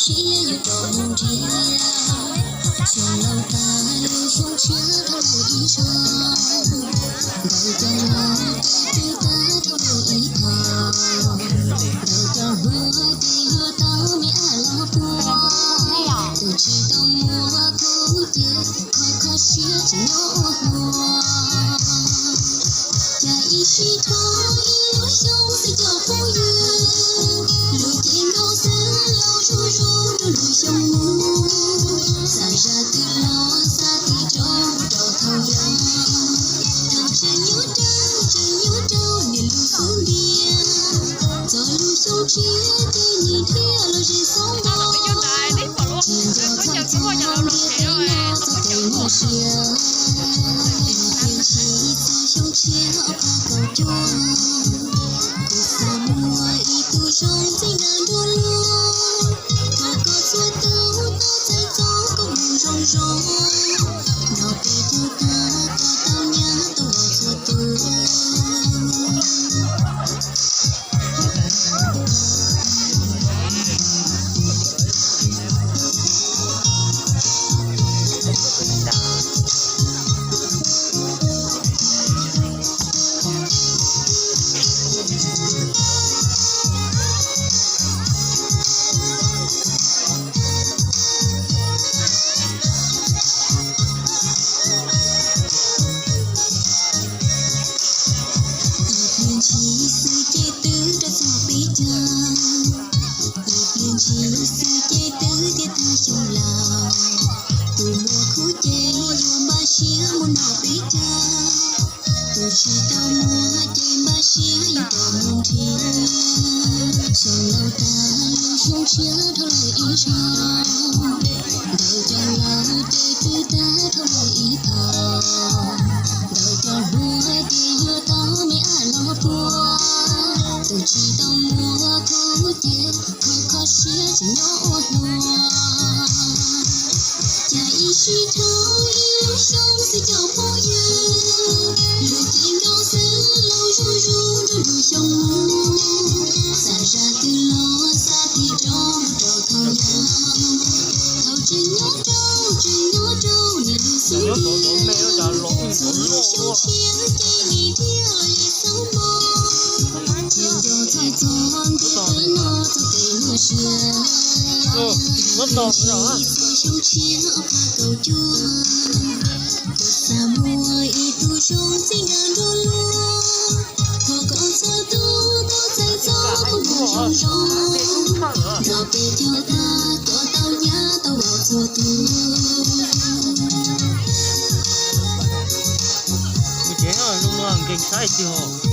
Tias yuav rov mus nrhiav, xyoo laus tag lub xyoo tshiab dhau lawm ib zaug. Ntawm cov laus ces twb tag dhau lawm ib zaug. Ntawm cov hluas ces yuav tau me ab los puag. Tus tsis tau muaj khub ces kho kho siab tsis nyob ua hluas. Cas ib sij dhau ib lub xyoo xwb cov phooj ywg, lus ces nrau xwb laus zuj zus rau lub xyoo mus. Xav zaj twg los xav tig rau mus rau thaum yau. Thaum tseem nyuaj rau, tseem nyuaj rau niam lus xub ntiag. Txog lub xyoo tshiab ces nim thiaj los ze xoob mos. Tsis nco txog txog ntiag tej no txog tej nyuaj siab. Ib pliag ntshis txog xyoo tshiab ob phav kaum cuaj, kuv xav muaj ib tug zoo txij nkawm nruab luag. Thov koj txhua tus tau txhawj txog koj mus zoo zoo, nrog peb caug tag kom tau nyab tau los txhua tus. Ib pliag ntshis xwb ces twb rov txog peb caug, ib pliag ntshis xwb ces twb tiav tag xyoo laus. Tus muaj khub ces yuav npaj siab mus nrog peb caug, tus tsis tau muaj ces npaj siab yuav rov mus nrhiav. Xyoo laus tag lub xyoo tshiab dhau lawm ib zaug. Ntawm cov laus ces twb tag dhau lawm ib zaug. Ntawm cov hluas ces yuav tau me ab los puag. Tus tsis tau muaj khub ces kho kho siab tsis nyob ua hluas. Cas ib sij dhau ib lub xyoo xwb cov phooj ywg, lus ces nrau xwb laus zuj zus rau lub xyoo mus. Xav zaj twg los xav tig rau mus rau thaum yau. Thaum tseem nyob rau, tseem nyob rau niam lus xub ntiag. Txog lub xyoo tshiab ces nim thiaj los ze xoob mos. Tsis nco txog txog ntiag tej no txog tej nyuaj siab. Ib pliag ntshis txog xyoo tshiab ob phav kaum cuaj, kuv xav muaj ib tug zoo txij nkawm nruab luag. Thov koj txhua tus tau txhawj txog koj mus zoo zoo, nrog peb caug tag kom tau nyab tau los txhua tus. Ces zoo no nkees saib tiag.